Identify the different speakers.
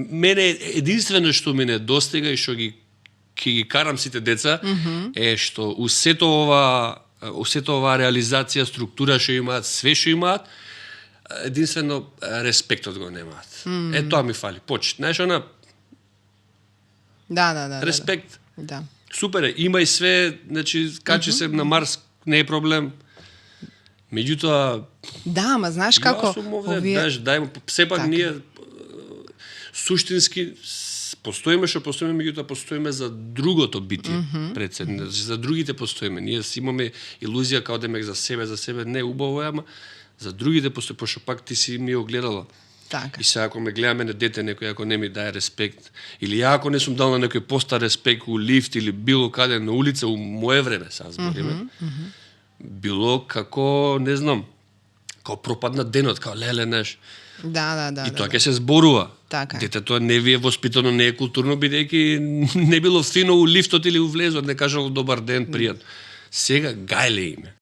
Speaker 1: Мене единствено што ми недостига и што ќе ги карам сите деца е што усето ова реализација, структура што имаат, све што имаат, единствено респектот го немаат. Тоа ми фали. Почит. Знаеш,
Speaker 2: Да.
Speaker 1: респект.
Speaker 2: Да.
Speaker 1: Супер е, има и све, значи, качи се на Марс, не е проблем. Меѓутоа,
Speaker 2: Да, ама знаеш како
Speaker 1: сепак ние суштински постоиме што постоиме, меѓутоа постоиме за другото битие пред се, за другите постоиме. Ние имаме илузија као демек за себе не убаво е, ама за другите постои, пошто пак ти си ми огледала.
Speaker 2: Така.
Speaker 1: И сега ако ме гледаме на дете некој ако не ми даде респект, или ја ако не сум дал на некој поста респект у лифт или било каде на улица у мое време, сега збориме, било како, не знам, како пропадна денот, како леле неш.
Speaker 2: Да.
Speaker 1: И тоа ќе се зборува.
Speaker 2: Така.
Speaker 1: Детето не ви е воспитано, не е културно, бидејќи не било фино у лифтот или у влезот, не кажало добар ден, пријатно. Сега гајле име.